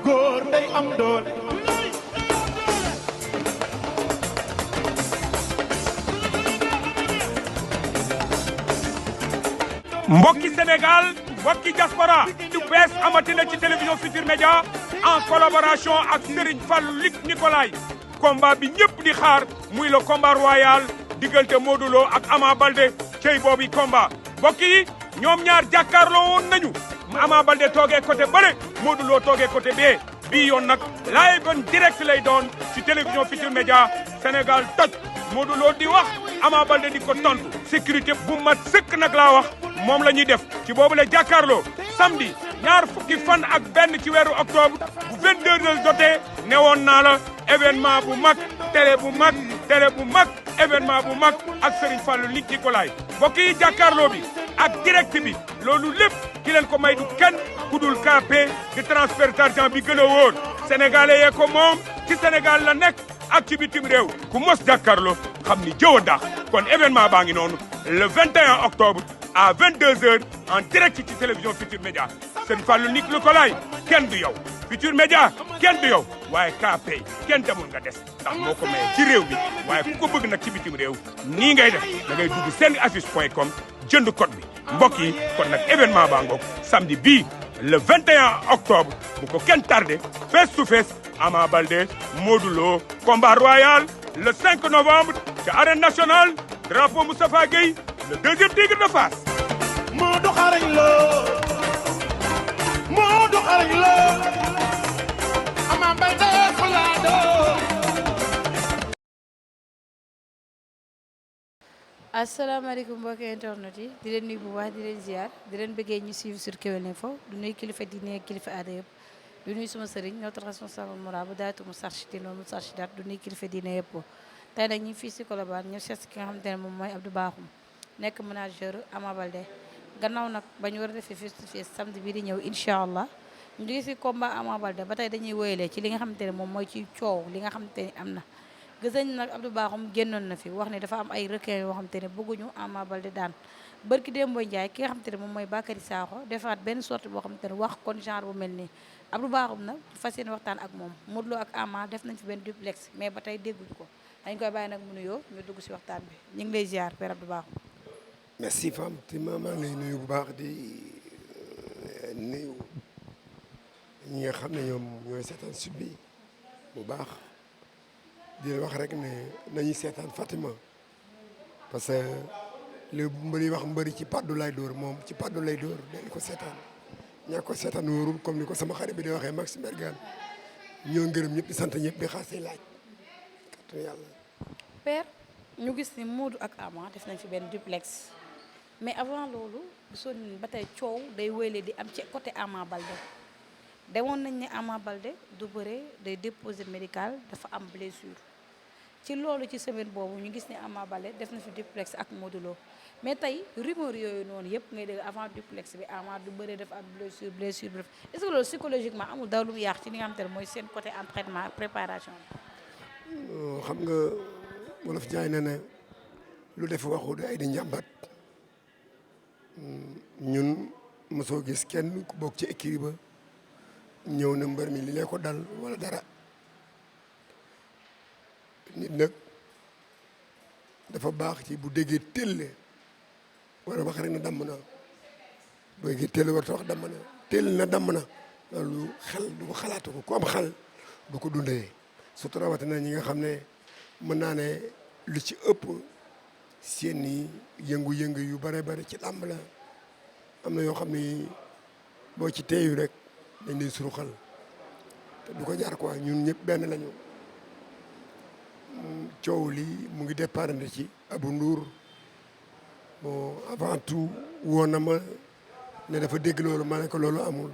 góor day am doole. mbokki Sénégal mbokki diaspora du bees amatina ci télévision Futurs Médias en collaboration ak Serigne Fallou Luc Nicolaï combat bi ñëpp di xaar muy le combat royal diggante Modou Lo ak Ama Baldé cey boobu combat mbokk yi ñoom ñaar jàkkaarloo woon nañu Ama Baldé toogee côté bële Modou Lo toogee côté bee bii yoon nag live en direct lay doon ci télévision Futurs Médias Sénégal toj Modou Lo di wax Ama Baldé di ko tontu sécurité bu mat sëkk nag laa wax moom la ñuy def ci boobu la jàkkaarloo samedi ñaar fukki fan ak benn ci weeru octobre bu 22h jotee newoon naa la événement bu mag télé bu mag événement bu mag ak Serigne Fallou Luc Nicolaï mbokk yi jàkkaarloo bi ak direct bi loolu lépp ki leen ko may du kenn ku dul KP di transfert d'argent bi gën a wóor sénégalais yee ko moom ci Sénégal la nekk ak ci bitim réew ku mos jàkkaarloo xam ni jëw a daax kon événement baa ngi noonu le 21 octobre à 22h en direct ci télévision Futurs Médias Serigne Fallou Luc Nicolaï kenn du yow Futurs Médias kenn du yow waaye KP kenn demul nga des ndax moo ko maye ci réew mi waaye ku ko bëgg nag ci bitim réew nii ngay def da ngay dugg senaffiche.com jënd code bi mbokk yi kon nag événement baa ngoog samedi bii le 21 octobre bu ko kenn tardé face to face Ama Baldé Modou Lo combat royal le 5 novembre ci arène nationale drapeau Moustapha Gueye le deuxième tigre de Fass. Modou xarañ Lo Modou xarañ Lo Ama Baldé Fulado. asalaamaaleykum mbokki internet yi di leen nuyu bu baax di leen ziar di leen bëggee ñu suivre sur Kewel Info du nuyu kilifa diine kilifa aada yëpp du nuyu suma sëriñ notre responsable moral bu daaytu Moustarchidine wal Moustarchidaat du nuyu kilifa diine yëpp tey nag ñu fii si Colobane ñu seet ki nga xamante ne moom mooy Abdou Bakhoum nekk manager Ama Baldé gannaaw nag ba ñu war a defee face to face samedi bii di ñëw incha allah ñu ngi si combat Ama Baldé ba tey dañuy woyalee ci li nga xamante ne moom mooy ci coow li nga xamante ne am na gis nañ nag Abdou Bakhoum génnoon na fi wax ne dafa am ay requêtes yoo xamante ne bëgguñu Ama Baldé daan bërki Dembo Ndiaye ki nga xamante ne moom mooy Bakary Sakho defaat benn sorte boo xamante ne wax kon genre bu mel nii Abdou Bakhoum nag fas yéene waxtaan ak moom Modou Lo ak Ama def nañ fi benn duplex mais ba tey dégguñu ko dañ koy bàyyi nag mu nuyoo ñu dugg si waxtaan bi ñu ngi lay ziar Père Abdou Bakhoum. merci femme te maa ngi lay nuyu bu baax di nuyu ñi nga xam ne ñoom ñooy seetaan sud bi bu baax di leen wax rek ne nañuy seetaan Fatima parce que li mbëri wax mbëri ci paddu lay dóor moom ci paddu lay dóor dañ ko seetaan ñaa ko seetaan wóorul comme ni ko sama xarit bi di waxee Max Mbergane ñoo ngërëm ñëpp di sant ñëpp di xaar say laaj kàttan yàlla. Père ñu gis ni Modou ak Ama def nañ fi benn duplex mais avant loolu gisoon nañ ba tey coow day wéyle di am ci côté Ama Baldé demoon nañ ne Ama Baldé du bëre day déposé médical dafa am blessure ci loolu ci semaine boobu ñu gis ne Ama Baldé def na fi duplex ak Modou Lo mais tey rumeur yooyu noonu yëpp ngay dégg avant duplex bi Ama du bëre dafa am blessure bi est-ce que loolu psychologiquement amul daw lu mu yàq ci li nga xamante ne mooy seen côté entraînement préparation bi. xam nga wolof jaay na ne lu def waxu ay di njàmbat ñun mosoo gis kenn ku bokk ci équipe ba ñëw na mbër mi li lee ko dal wala dara nit nag dafa baax ci bu déggee tëlle war a wax rek na damm na bu déggee tëlle war ta wax damm na tëll na damm na loolu xel du ko xalaatu ko ku am xel du ko dundee surtout rawatina ñi nga xam ne mën naa ne lu ci ëpp seeni yëngu-yëngu yu bare bare ci làmb la am na yoo xam ne boo ci teeyu rek dañ lay suruxal te du ko jaar quoi ñun ñëpp benn lañu coow li mu ngi dépendre ci Abou Ndour bon avant tout woon na ma ne dafa dégg loolu ma ne ko loolu amul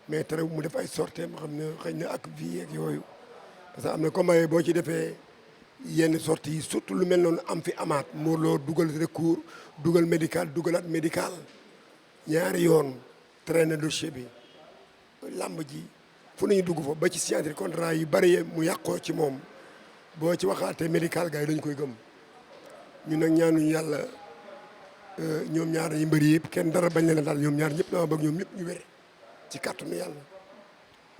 mais tere mu def ay sorties ma xam ne xëy na ak vie ak yooyu parce que am na combat boo ci defee yenn sorties yi surtout lu mel noonu am fi amaat moo loo dugal recours dugal médical dugalaat médical ñaari yoon traîner dossier bi làmb ji fu nañu dugg fa ba ci signature contrat yu bari mu yàqoo ci moom boo ci waxaatee médical gars yi dañu koy gëm ñu nag ñaanuñu yàlla ñoom ñaar yi mbëri yëpp kenn dara bañ leen daal ñoom ñaar ñëpp dama bëgg ñoom ñëpp ñu wére ci kàttanu yàlla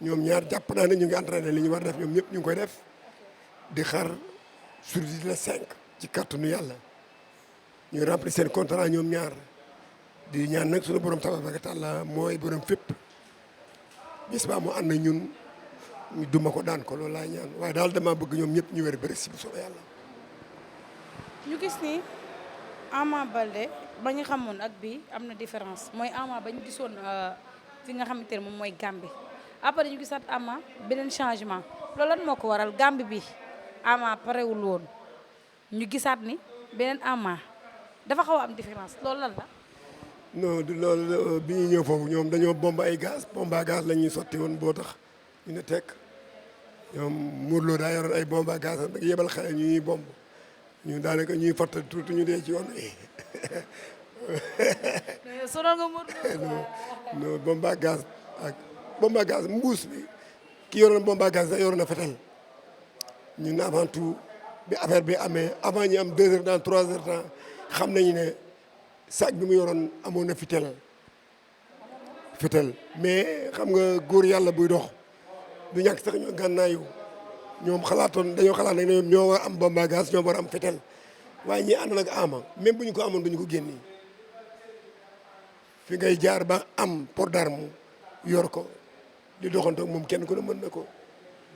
ñoom ñaar jàpp naa ne ñu ngi entraîné li ñu war def ñoom ñëpp ñu ngi koy def di xaar sur le 5 ci kàttanu yàlla ñu remplir seen contrat ñoom ñaar di ñaan nag suñu borom tabaaraka wa taala mooy borom fépp bis ba mu ànd ñun ñu duma ko daan ko loolu laa ñaan waaye daal dama bëgg ñoom ñëpp ñu wér bëri si bu soobee yàlla. ñu gis ni Ama Baldé ba ñu xamoon ak bii am na différence mooy Ama ba ñu gisoon fi nga xamante ne moom mooy Gambie après ñu gisaat Ama beneen changement loolu lan moo ko waral Gambie bi Ama parewul woon ñu gisaat ni beneen Ama dafa xaw a am différence loolu lan la. non du loolu bi ñuy ñëw foofu ñoom dañoo bomb ay gaz bombe à gaz la ñuy sotti woon boo tax ñu ne tekk ñoom Modou Lo daa yoroon ay bombe à gaz rek yebal xale ñu ñuy bomb ñu daanaka ñuy fàttali tuuti ñu dee ci yoon wi. sonal nga Modou Lo. non bombe à gaz ak bombe à gaz mbuus bi ki yoroon bombe à gaz da yoroon na fetal ñun avant tout bi affaire bi amee avant ñu am 2 heures dans 3 heures temps xam nañu ne sac bi mu yoroon amoon na fitel mais xam nga góor yàlla buy dox du ñàkk sax ñu gànnaayu ñoom dañoo xalaat nag ne ñoo war am bombe à gaz ñoo war am fitel waaye ñi ànd nag Ama même bu ñu ko amoon duñu ko génni fi ngay jaar ba am port d'arme yor ko di doxantoog moom kenn ku ne mën na ko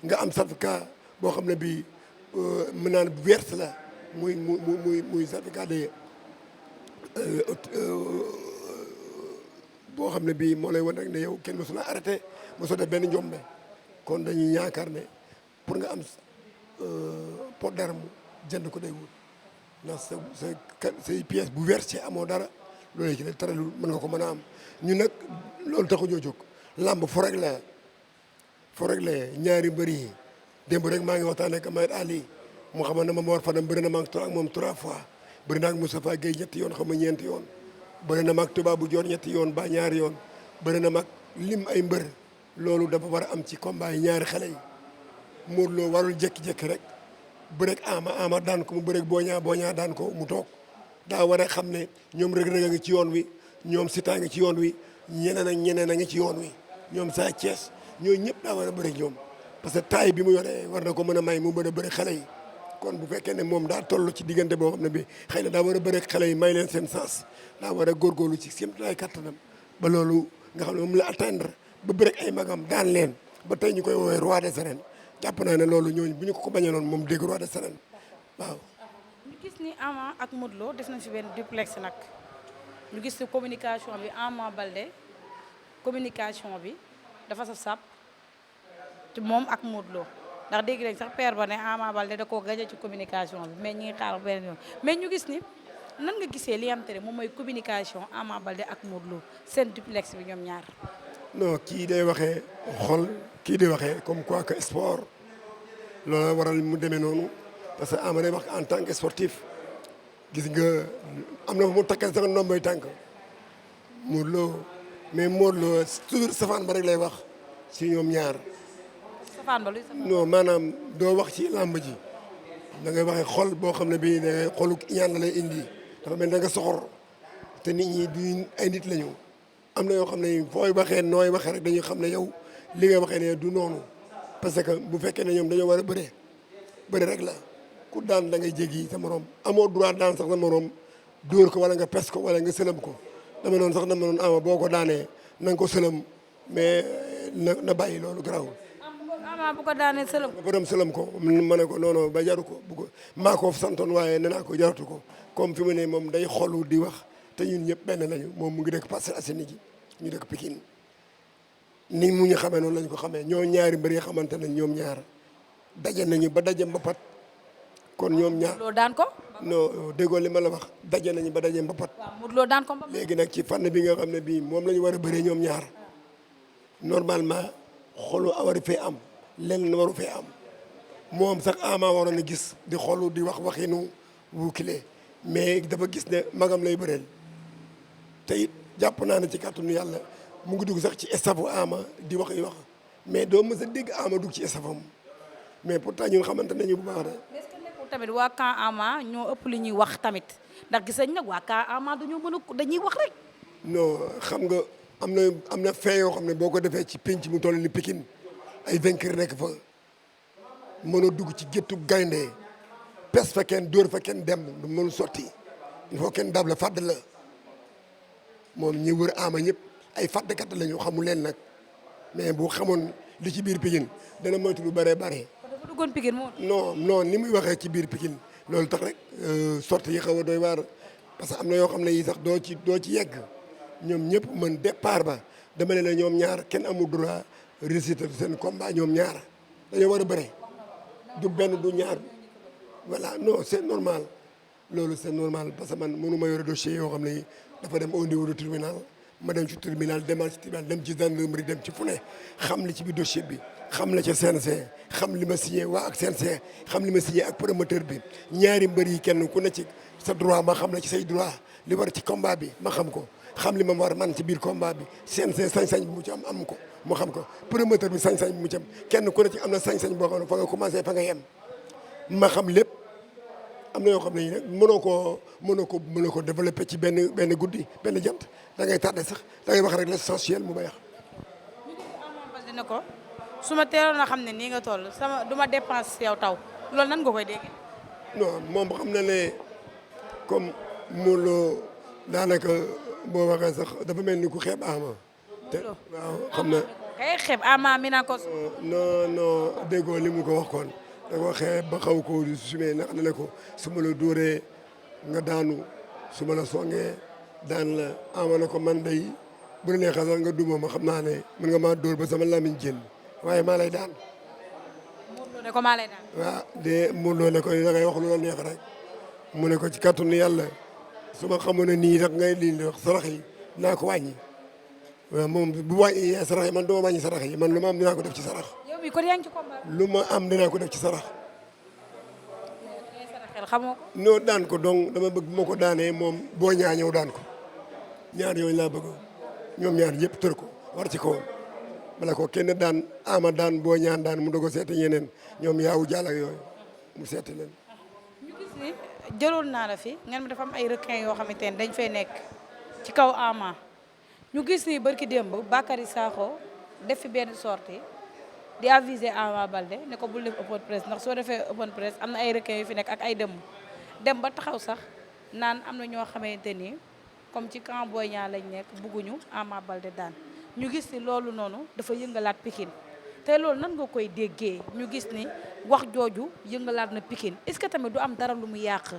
nga am certificat boo xam ne bii mën naan verte la muy certificat de boo xam ne bii moo lay wan rek ne yow kenn mosu la arrêté mosoo def benn njombe kon dañuy yaakaar ne pour nga am port d'arme jënd ko day wut ndax say pièce bu versé amoo dara loolu ci ne taralul mën nga ko mën a am ñu nag loolu taxu ñoo jóg làmb fo rek la ñaari mbër yi démb rek maa ngi waxtaan ak Maïd Ali mu xamal ne ma war fanam bëri na ma ak moom 3 fois bëri na ak Moustapha Gueye ñetti yoon xam nga ñeenti yoon bëri na mag Tuba bu joor ñetti yoon ba ñaari yoon bëri na mag lim ay mbër loolu dafa war a am ci combat yi ñaari xale yi Modou Lo warul jékki-jékki rek bëreeg Ama daan ko mu bëreeg Boña daan ko mu toog daa war a xam ne ñoom Reug Reug a ngi ci yoon wi ñoom Siteu ngi ci yoon wi ñeneen a ngi ci yoon wi ñoom Sa Thiès ñooñu ñëpp daa war a bëreeg ñoom parce que taille bi mu yoree war na ko mën a may mu mën a bëri xale yi kon bu fekkee ne moom daa toll ci diggante boo xam ne bi xëy na daa war a bëreeg xale yi may leen seen sens daa war a góorgóorlu ci seen ay kattanam ba loolu nga xam ne moom la atteindre ba bëreeg ay magam daan leen ba tey ñu koy woowee roi des arènes jàpp naa ne loolu ñooñu bu ñu ko bañaloon moom dégg roi des arènes waaw. ñu gis ni Ama ak Modou Lo def nañ fi benn duplex nag ñu gis ni communication bi Ama Baldé communication bi dafa saf-sap te moom ak Modou Lo ndax dégg nañ sax père ba ne Ama Baldé da koo gañe ci communication bi mais ñi ngi xaar beneen yoon mais ñu gis ni nan nga gisee li am te ne moom mooy communication Ama Baldé ak Modou Lo seen duplex bi ñoom ñaar. non kii day waxee xol kii di waxee comme quoi que sport loolu waral mu demee noonu parce que Ama day wax en tant que sportif gis nga am na fu mu takkal sax ndombay tànk Modou Lo mais Modou Lo toujours safaan ba rek lay wax si ñoom ñaar. safaan ba luy safaan non maanaam doo wax ci làmb ji da ngay waxee xol boo xam ne bii da ngay xolu ñaan la lay indi dafa mel da nga soxor te nit ñi duñ ay nit lañu. am na yoo xam ne fooy waxee nooy waxee rek dañuy xam ne yow li nga waxee ne du noonu parce que bu fekkee ne ñoom dañoo war a bëre rek la ku daan da ngay jéggi sa morom amoo droit daan sax sa morom dóor ko wala nga pes ko wala nga sëlëm ko dama noonu sax dama noonu Ama boo ko daanee na nga ko sëlëm mais na bàyyi loolu garawul. Ama bu ko daanee sëlëm ko. borom sëlëm ko ma ne ko non ba jaru ko bu ko maa ko santoon waaye nee naa ko jaratu ko comme fi mu ne moom day xolu di wax. te ñun ñëpp benn lañu moom mu ngi dëkk Parcelles Assainies gi ñu dëkk Pikine ni mu ñu xamee noonu lañ ko xamee ñoo ñaari mbër yi xamante ne ñoom ñaar daje nañu ba daje mbapat kon ñoom ñaar Modou Lo daan ko. non déggoo li ma la wax daje nañu ba daje mbapat. waaw Modou Lo daan ko mbapat. léegi nag ci fànn bi nga xam ne bii moom la ñu war a bëree ñoom ñaar normalement xolu war fee am lenn waru fee am moom sax Ama waroon a gis di xolu di wax waxinu wuukile mais dafa gis ne magam lay bëreel. te it jàpp naa ne ci kàttanu yàlla mu ngi dugg sax ci stafu Ama di wax mais doo mës a dégg Ama dugg ci stafam mais pourtant ñun xamante nañu bu baax de. est-ce que nekkul tamit waa camp Ama ñoo ëpp li ñuy wax tamit ndax gis nañ nag waa camp Ama dañoo mën a dañuy wax rek. non xam nga am na fee yoo xam ne boo ko defee ci penc mu toll ni Pikine ay vainqueur nekk fa mën a dugg ci géttu gaynde pes fa kenn dóor fa kenn dem du mënu sotti il faut kenn dab la fàdd la moom ñi wër Ama ñëpp ay fàddkat la ñu xamul leen nag mais bu xamoon li ci biir Pikine dana moytu lu bëree bare. kon dafa duggoon Pikine moo. non ni muy waxee ci biir Pikine loolu tax rek sorti yi xaw a doy waar parce que am na yoo xam ne yi sax doo ci yegg ñoom ñëpp mën départ ba dama ne la ñoom ñaar kenn amul droit réussite seen combat ñoom ñaar dañoo war a bëre du benn du ñaar voilà non c'est normal loolu c'est normal parce que man mënu ma yore dossier yoo xam ne dafa dem au niveau du tribunal ma dem ci tribunal demal ci tribunal dem ci gendarmerie dem ci fu ne xam li ci biir dossier bi xam la ca CNG xam li ma signé waa ak CNG xam li ma signé ak promoteur bi ñaari mbër yi kenn ku ne ci sa droit ma xam la ci say droit li war ci combat bi ma xam ko xam li ma war man ci biir combat bi CNG sañ-sañ bi mu ci am ko mu xam ko promoteur bi sañ-sañ bi mu ci am kenn ku ne ci am na sañ-sañ boo xam ne fa nga commencé fa nga yem ma xam lépp am na yoo xam ne yi nag mënoo ko développé ci benn guddi benn jant da ngay tardé sax da ngay wax rek l'essentiel mu bayax ne ko su ma teeloon a xam ne nii nga toll sama du ma dépense yow taw loolu nan nga koy dégg. non moom xam na ne comme Modou Lo daanaka boo waxee sax dafa mel ni ku xeeb Ama te waaw xam na kay xeeb Ama mi naa ko. non déggoo li mu ko wax kon da ko xeeb ba xaw ko sumee ndax ne ko su ma la dóoree nga daanu su ma la songee daan la Ama ne ko man day bu la neexee sax nga duma ma xam naa ne mën nga maa dóor ba sama lamiñ jël waaye maa lay daan. Modou Lo ne ko maa lay daan. waaw de Modou Lo ne ko da ngay wax lu la neex rek mu ne ko ci kàttanu yàlla su ma xamoon ne nii rek ngay lii wax sarax yi naa ko wàññi waaw moom bu wàññi sarax yi man duma wàññi sarax yi man lu ma am dinaa ko def ci sarax. yow mii kon yaa ngi ci combat. lu ma am dinaa ko def ci sarax. xel xamoo ko. noo daan ko donc dama bëgg bu ma ko daanee moom boo ñaa ñëw daan ko ñaar yooyu laa bëgg ñoom ñaar yëpp tër ko war ci kawam bala ko kenn daan Ama daan boo ñaan daan mu doog a seeti ñeneen ñoom yaawu jàll ak yooyu mu seeti leen. ñu gis ni jëloon naa la fi ngeen dafa am ay requin yoo xamante ne dañ fay nekk ci kaw Ama ñu gis ni barki démb Bakary Sakho def fi benn sortie di aviser Ama Baldé ne ko bul def open press ndax soo defee open press am na ay requin yu fi nekk ak ay dem ba taxaw sax naan am na ñoo xamante ni comme ci camp Boy Niang lañ nekk bugguñu Ama Baldé daan ñu gis ni loolu noonu dafa yëngalaat Pikine te loolu nan nga koy déggee ñu gis ni wax jooju yëngalaat na Pikine est-ce que tamit du am dara lu mu yàq.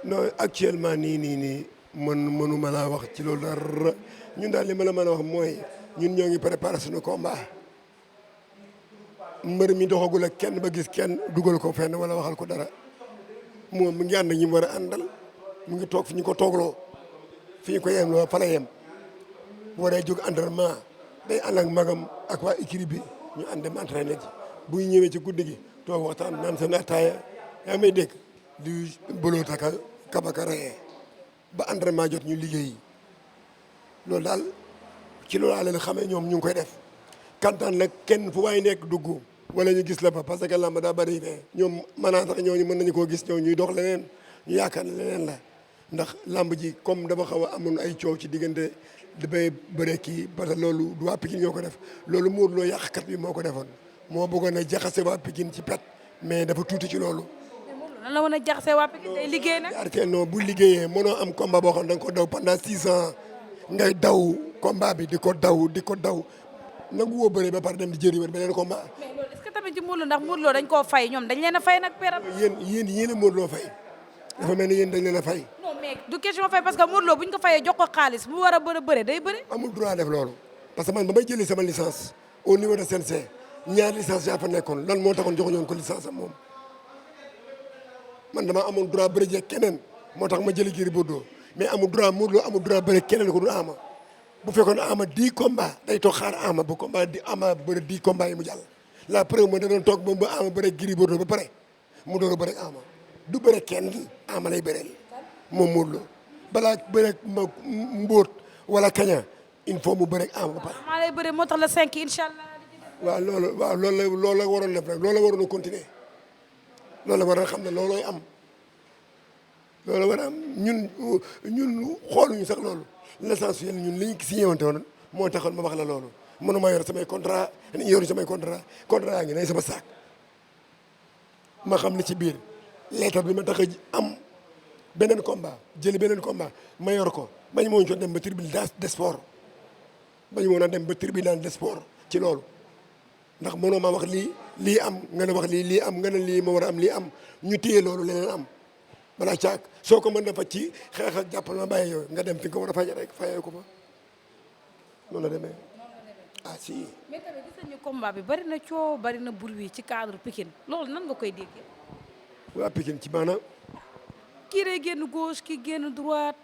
non actuellement nii mënuma laa wax ci loolu dara ñun daal li ma la mën a wax mooy ñun ñoo ngi préparé suñu combat mbër mi doxagul ak kenn ba gis kenn dugal ko fenn wala waxal ko dara moom mu ngi ànd ak ñi mu war a àndal mu ngi toog fi ñu ko toogloo fi ñu ko yem loo fa la yem bu waree jóg entraînement day ànd ak magam ak waa équipe bi ñu ànd dem entraîné ji buy ñëwee ci guddi gi toog waxtaan naan seen ataaya yaa may dégg di bëloo taka kabaka rayee ba entraînement jot ñu liggéey loolu daal ci loolu leen xamee ñoom ñu ngi koy def kantaan nag kenn fu waay nekk dugg wala ñu gis la fa parce que lamb daa bëri fee ñoom maanaam sax ñooñu mën nañu koo gis ñoo ñuy dox leneen ñu yaakaar ne leneen la ndax lamb ji comme dafa xaw a amoon ay coow ci diggante dafay bëre kii parce que loolu du waa Pikine ñoo ko def loolu Modou Lo yàqkat bi moo ko defoon moo bëggoon a jaxase waa Pikine ci pet mais dafa tuuti ci loolu. nan la mën a jaxase waa Pikine day liggéey nag. arte non bu liggéeyee mënoo am combat boo xam ne da nga ko daw pendant 6 ans ngay daw combat bi di ko daw nangu woo bëree ba pare dem di jëri wër beneen combat. mais loolu est-ce que tamit ci Modou Lo ndax Modou Lo dañ koo fay ñoom dañ leen a fay nag peram. yéen a Modou Lo fay dafa mel ni yéen dañ leen a fay. non mais du question fay parce que Modou Lo bu ñu ko fayee jox ko xaalis bu war a bëre day bëre. amul droit def loolu parce que man ba may jëlee sama licence au niveau de CNG ñaar licence yaa fa nekkoon lan moo taxoon joxuñu woon ko licence am moom man dama amoon droit bëre jeeg keneen moo tax ma jëli Gris Bordeaux mais amul droit Modou Lo amul droit bëre keneen ko du Ama bu fekkoon Ama 10 combats day toog xaar Ama ba combat di Ama bëre 10 combats yi mu jàll la preuve mooy da doon toog ba Ama bëre Gris Bordeaux ba pare mu door a bëre Ama du bëre kenn Ama lay bëreel moom Modou Lo balaa bëre mbóot wala kaña il faut mu bëre Ama ba pare. maa lay bëre moo tax la 5 incha allah. waaw loolu la waroon def rek loolu la waroon a continuer loolu la waroon xam ne loolooy am loolu la war a am ñun xooluñu sax loolu l'essentiel ñun li ñu signé wante woon moo taxoon ma wax la loolu mënuma yor samay contrat ni yoru samay contrat yaa ngi ne sama saak ma xam ne ci biir lettre bi ma tax a am beneen combat jëli beneen combat ma yor ko bañ moo ñu dem ba tribunal des sports bañ moo na dem ba tribunal des sports ci loolu ndax mënoo ma wax lii am nga ne wax lii am nga ne lii ma war a am lii am ñu téye loolu leneen am balaa caag soo ko mën na fa ci xeex ak jàppal ma bàyyi yooyu nga dem fi nga ko war a faje rek fayee ko fa noonu la demee ah si. mais tamit gis nañu combat bi bari na coow bari na bruit ci cadre Pikine loolu nan nga koy déggee. waa Pikine ci maanaam. kii day génn gauche kii génn droite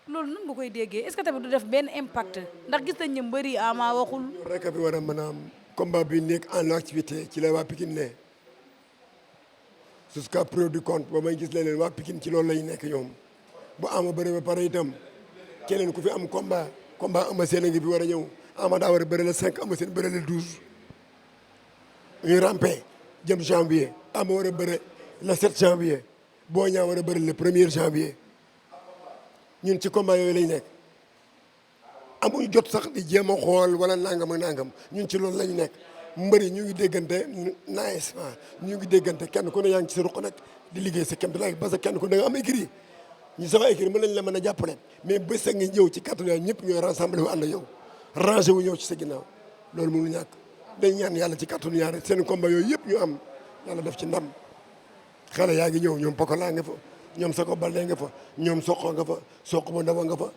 loolu nan nga koy déggee est-ce que tamit du def benn impact ndax gis nañ ne mbëri ama waxul. loolu rek a fi war a mën a am combat bi nekk en activité ci la waa Pikine ne jusqu'à preuve du compte ba may gis leneen waa Pikine ci loolu lañu nekk ñoom bu ama bëri ba pare itam keneen ku fi am combat ama seen a ngi fi war a ñëw ama daa war a bëri le 5 ama seen bëri le 12 ñuy rampé jëm janvier ama war a bëri le 7 janvier boo ñaa war a bëri le 1er janvier ñun ci combat yooyu lañ nekk amuñ jot sax di jéem a xool wala nangam ak nangam ñun ci loolu lañu nekk mbëri ñu ngi déggante nice ñu ngi déggante kenn ku ne yaa ngi ci sa ruq nag di liggéey sa kéem tolluwaay parce que kenn ku ne nga am écrit ñu sama écrit mën nañ la mën a jàppale mais bés a ngi ñëw ci kàttan yàlla ñëpp ñooy rassemblé wu ànd yow rangé wu ñëw ci sa ginnaaw loolu mënu ñàkk dañ ñaan yàlla ci kàttanu yàlla seen combat yooyu yëpp ñu am yàlla def ci ndam xale yaa ngi ñëw ñoom Pokola nga fa ñoom Sako Balde nga fa ñoom Sokko nga fa Sokko ba Ndawa nga fa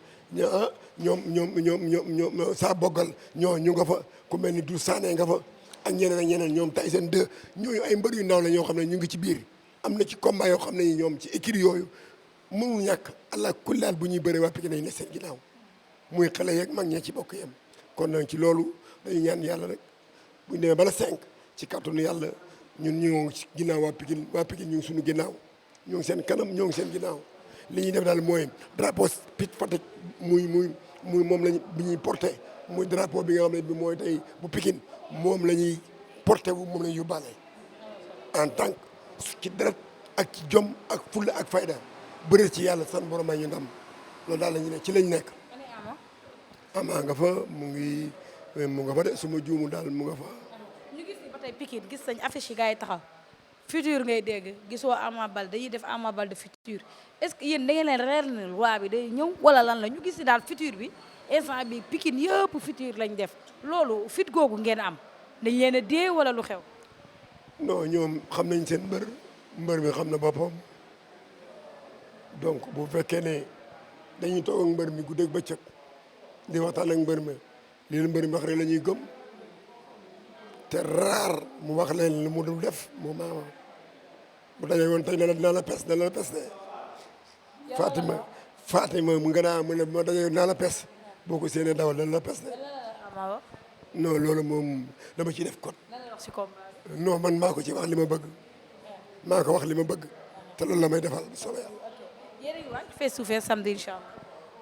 ñoom saa boggal ñu nga fa ku mel ni du Sané nga fa ak ñeneen ñoom Tyson 2 ñooñu ay mbër yu ndaw la ñoo xam ne ñu ngi ci biir am na ci combat yoo xam ne ñoom ci écurie yooyu mënul ñàkk allah kulli haal bu ñuy bëree waa Pikine nañ ne seen ginnaaw muy xale yeeg mag ñee ci bokk yem kon nag ci loolu dañuy ñaan yàlla rek bu ñu demee bala 5 ci kàttanu yàlla ñun ñu ngi ci ginnaaw waa Pikine ñu ngi suñu ginnaaw ñoo ngi seen kanam ñoo ngi seen ginnaaw li ñuy def daal mooy drapeau pit Fatick muy moom lañ bi ñuy porté muy drapeau bi nga xam ne bi mooy tey bu Pikine moom la ñuy porté wu moom la ñuy yóbbaale en tant que ci deret ak ci jom ak fulla ak fayda bëre ci yàlla san borom ñu ndam loolu daal la ñu ne ci lañ nekk. ama nga fa mu nga fa de suma juumu daal mu nga fa. ñu gis ni ba tey Pikine gis nañ affiche yi gars yi taxaw futur ngay dégg gisoo Ama Baldé dañuy def Ama Baldé futur est-ce que yéen da ngeen leen reer ne roi bi day ñëw wala lan la ñu gis ni daal futur bi instant bi Pikine yëpp futur lañ def loolu fit googu ngeen am dañ leen a dee wala lu xew. non ñoom xam nañ seen mbër mi xam na boppam donc bu fekkee ne dañuy toog ak mbër mi guddeeg bëccëg di waxtaan ak mbër mi lii la mbër mi wax rek la ñuy gëm te raar mu wax leen lu mu dul def mu maama bu dajee woon tey naa la pes de Fatima mu nga naa mu ne ma dajee naa la pes boo ko séenee dawal dana la pes de non loolu moom dama ciy def code non man maa ko ci wax li ma bëgg maa ko wax li ma bëgg te loolu la may defal bu soobee yàlla. yéen a ngi waaj face to face samedi incha allah.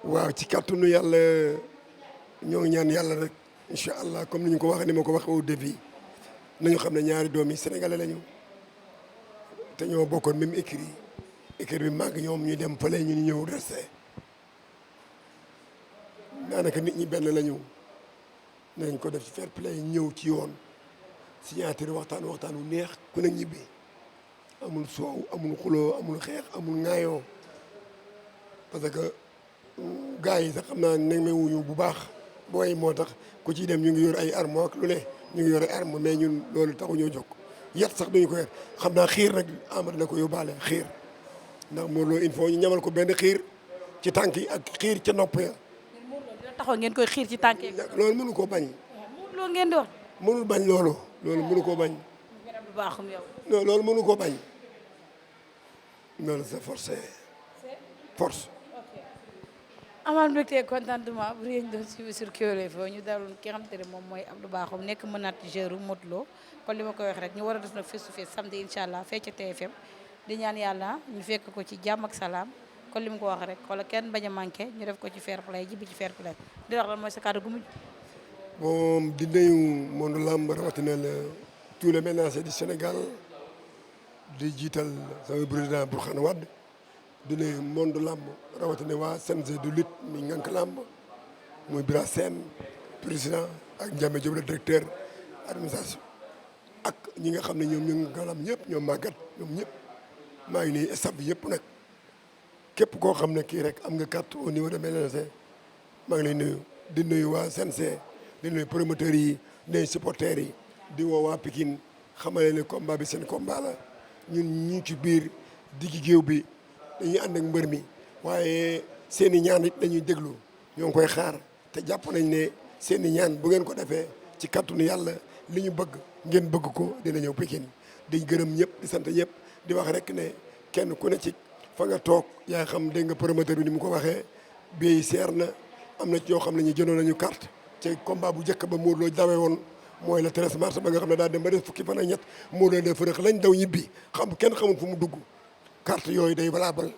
waaw ci kàttanu yàlla ñoo ngi ñaan yàlla rek incha allah comme ni ñu ko waxee ni ma ko waxee au début nañu xam ne ñaari doom yi sénégalais lañu te ñoo bokkoon même écurie bi màgg ñoom ñuy dem fële ñu ñëw resté daanaka nit ñi benn lañu nañ ko def ci fair play ñëw ci yoon signature waxtaan wu neex ku ne ñibbi amul soow amul xuloo amul xeex amul ŋaayoo parce que gars yi sax xam naa ne wuñu bu baax booy moo tax ku ciy dem ñu ngi yor ay armes ak lu ne ñu ngi yor ay armes mais ñun loolu taxu ñoo jóg yat sax duñu ko yor xam naa xiir nag Amadou na ko yóbbaale xiir ndax Modou Lo il faut ñu ñamal ko benn xiir ci tànk yi ak xiir ca nopp ya. dina taxaw ngeen koy xiir ci tànk yi. loolu mënu koo bañ. loolu ngeen di wax. mënul bañ loolu mënu koo bañ. non loolu mënu koo bañ. loolu c'est forcé force. amaan mbégte contentement bu réy ñu doon suivi sur Kewel Info ñu daloon ki nga xamante ne moom mooy Abdou Bakhoum nekk manager u Modou Lo kon li ma koy wax rek ñu war a def nag face to face samedi incha allah fee ca TFM di ñaan yàlla ñu fekk ko ci jàmm ak salaam kon li ma ko wax rek wala kenn bañ a manqué ñu def ko ci fair play jibi ci fair play di wax lan mooy sa kàddu gu mujj. bon di nuyu monde lamb rawatina tous les ménages du Sénégal di jiital sama président Bourkhane Wade di nuyu monde lamb rawatina waa CNG de lutte mi ngànk lamb muy Bira Sène président ak Ndiame Diop le directeur administration ak ñi nga xam ne ñoom ñu ngi galam ñëpp ñoom màggat ñoom ñëpp maa ngi nuyu staff bi yëpp nag képp koo xam ne kii rek am nga carte au niveau de MLC maa ngi lay nuyu di nuyu waa CNC di nuyu promoteurs yi di nuyu supporters yi di woo waa Pikine xamale ne combat bi seen combat la ñun ñu ci biir diggi géew bi dañuy ànd ak mbër mi waaye seen i ñaan it dañuy déglu ñoo ngi koy xaar te jàpp nañ ne seen i ñaan bu ngeen ko defee ci kàttanu yàlla li ñu bëgg ngeen bëgg ko dina ñëw Pikine di gërëm ñëpp di sant ñëpp di wax rek ne kenn ku ne ci fa nga toog yaa xam dégg nga promoteur bi ni mu ko waxee bii seer na am na ci yoo xam ne ñu jëndoon nañu carte ci combat bu njëkk ba Modou Lo dawee woon mooy le 13 mars ba nga xam ne daa dem ba des fukki fan ak ñett Modou Lo de fërëx lañ daw ñibbi xam kenn xamul fu mu dugg carte yooyu day valable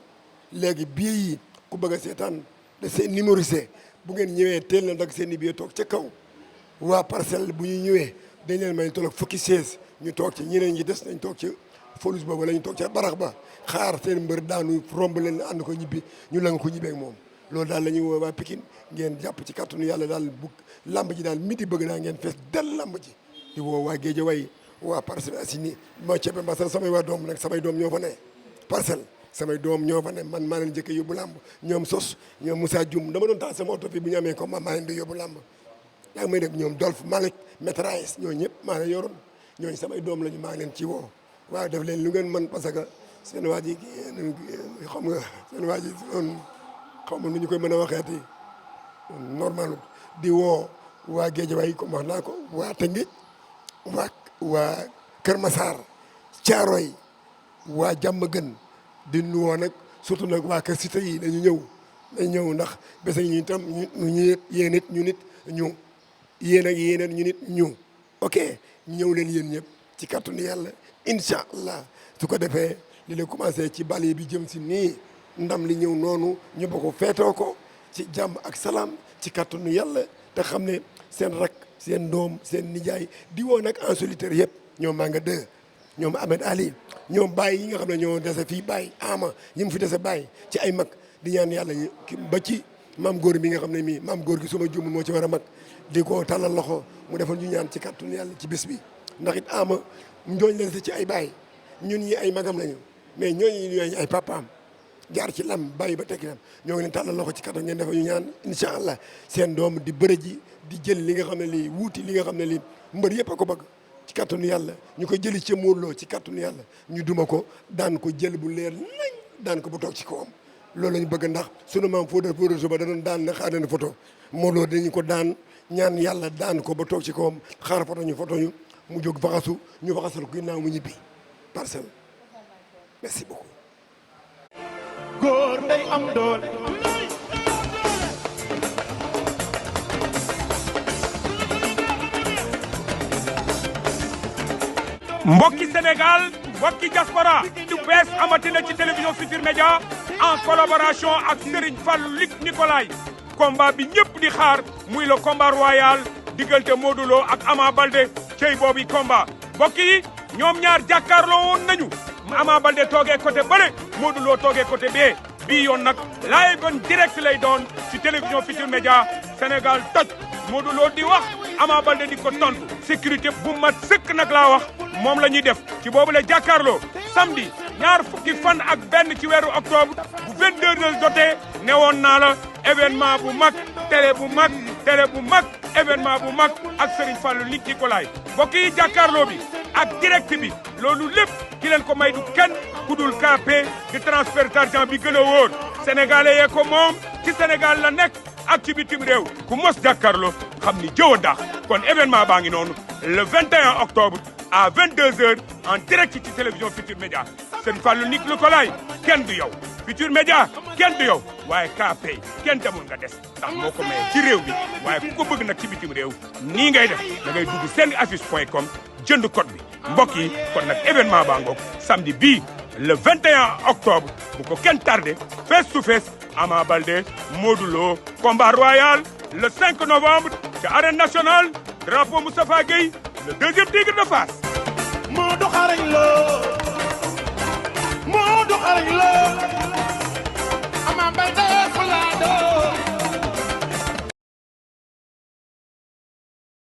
léegi bii yi ku bëgg a seetaan de seen numérisé bu ngeen ñëwee teel na dag seen i billet toog ca kaw waa parcelle bu ñu ñëwee dañ leen may tolloog fukki 16 ñu toog ci ñeneen ñi des nañ toog ci folus boobu la ñu toog ca barax ba xaar seen mbër daanu romb leen ànd ko ñibbi ñu la nga ko ñibbeek moom loolu daal la ñuy woo waa Pikine ngeen jàpp ci kàttanu yàlla daal bu lamb ji daal midi bëgg naa ngeen fees del lamb ji di woo waa Guédiawaye waa Parcelles Assainies moo ceebe mbasal samay waa doom nag samay doom ñoo fa ne parcelle samay doom ñoo fa ne man maa leen jëkk yóbbu lamb ñoom sos ñoom Moussa Dioum dama doon taal sama oto fii bu ñu amee combat maa leen di yóbbu lamb yaa ngi may dégg ñoom Dolph Malick Matraïs ñoo ñëpp maa leen yoroon ñooñu samay doom lañu maa ngi leen ci woo waaw def leen lu ngeen mën parce que seen waa ji xam nga seen waa ji doon xaw ma nu ñu koy mën a waxeeti normal di woo waa Guédiawaye comme wax naa ko waa Tëngéej waa Kër Massar Thiaroye waa Diamaguène di woo nag surtout nag waa Kër Cité yi dañu ñëw ndax bés ñu itam ñu yéen it ñu nit ñu yéen ak yéeneen ñu nit ñu ok ñëw leen yéen ñëpp ci kàttanu yàlla incha allah su ko defee li la commencé ci bale bi jëm si nii ndam li ñëw noonu ñu bokk feetoo ko ci jàmm ak salaam ci kàttanu yàlla te xam ne seen rak seen doom seen nijaay di woo nag en solitaire yëpp ñoom maa nga deux ñoom Ahmed Ali ñoom Baye yi nga xam ne ñoo dese fii Baye ama yi mu fi dese Baye ci ay mag di ñaan yàlla ba ci maam góor mi nga xam ne mii maam góor gi suma juum moo ci war a mag di ko tàllal loxo mu defal ñu ñaan ci kàttanu yàlla ci bés bi ndax it ama njooñ leen si ci ay Baye ñun ñi ay magam lañu mais ñooñu ñooy ay papaam jaar ci lam bàyyi ba tekki lam ñoo ngi leen tàllal loxo ci kattan ngeen defa ñu ñaan incha allah seen doom di bëre ji di jël li nga xam ne lii wuuti li nga xam ne lii mbër yëpp a ko bëgg ci kattanu yàlla ñu koy jëli ci Modou Lo ci kattanu yàlla ñu duma ko daan ko jël bu leer nañ daan ko bu toog ci kawam loolu la ñu bëgg ndax sunu maam Fodé suba da doon daan na xaar na photo Modou Lo dañu ko daan ñaan yàlla daan ko ba toog ci kawam xaar photo ñu mu jóg faxasu ñu faxasal ko ginnaaw mu ñibbi parcelle merci beaucoup. góor day am doole mbokki Sénégal mbokki diaspora du bees amatina ci télévision Futurs Médias en collaboration ak Serigne Fallou Luc Nicolaï combat bi ñëpp di xaar muy le combat royal diggante Modou Lo ak Ama Baldé cey boobu combat mbokk yi ñoom ñaar jàkkaarloo woon nañu Ama Baldé toogee côté bële Modou Lo toogee côté bee bii yoon nag live en direct lay doon ci télévision Futurs Médias Sénégal toj Modou Lo di wax Ama Baldé di ko tontu sécurité bu mat sëkk nag laa wax moom la ñuy def ci boobu la jàkkaarloo samedi ñaar fukki fan ak benn ci weeru octobre bu 22h jotee newoon naa la événement bu mag télé bu mag événement bu mag ak Serigne Fallou Luc Nicolaï mbokk yi jàkkaarloo bi ak direct bi loolu lépp ki leen ko may du kenn ku dul KP di transfert d'argent bi gën a wóor sénégalais yee ko moom ci Sénégal la nekk ak ci bitim réew ku mos jàkkaarloo xam ni jëw a daax kon événement baa ngi noonu le 21 octobre à 22h en direct ci télévision Futurs Médias Serigne Fallou Luc Nicolaï kenn du yow Futurs Médias kenn du yow waaye KP kenn demul nga des ndax moo ko maye ci réew mi waaye ku ko bëgg nag ci bitim réew nii ngay def da ngay dugg senaffiche.com jënd code bi mbokk yi kon nag événement baa ngoog samedi bii le 21 octobre bu ko kenn tardé face to face Ama Baldé Modou Lo combat royal le 5 novembre ca arène nationale drapeau Moustapha Gueye le deuxième tigre de Fass. Modou xarañ Lo Ama Baldé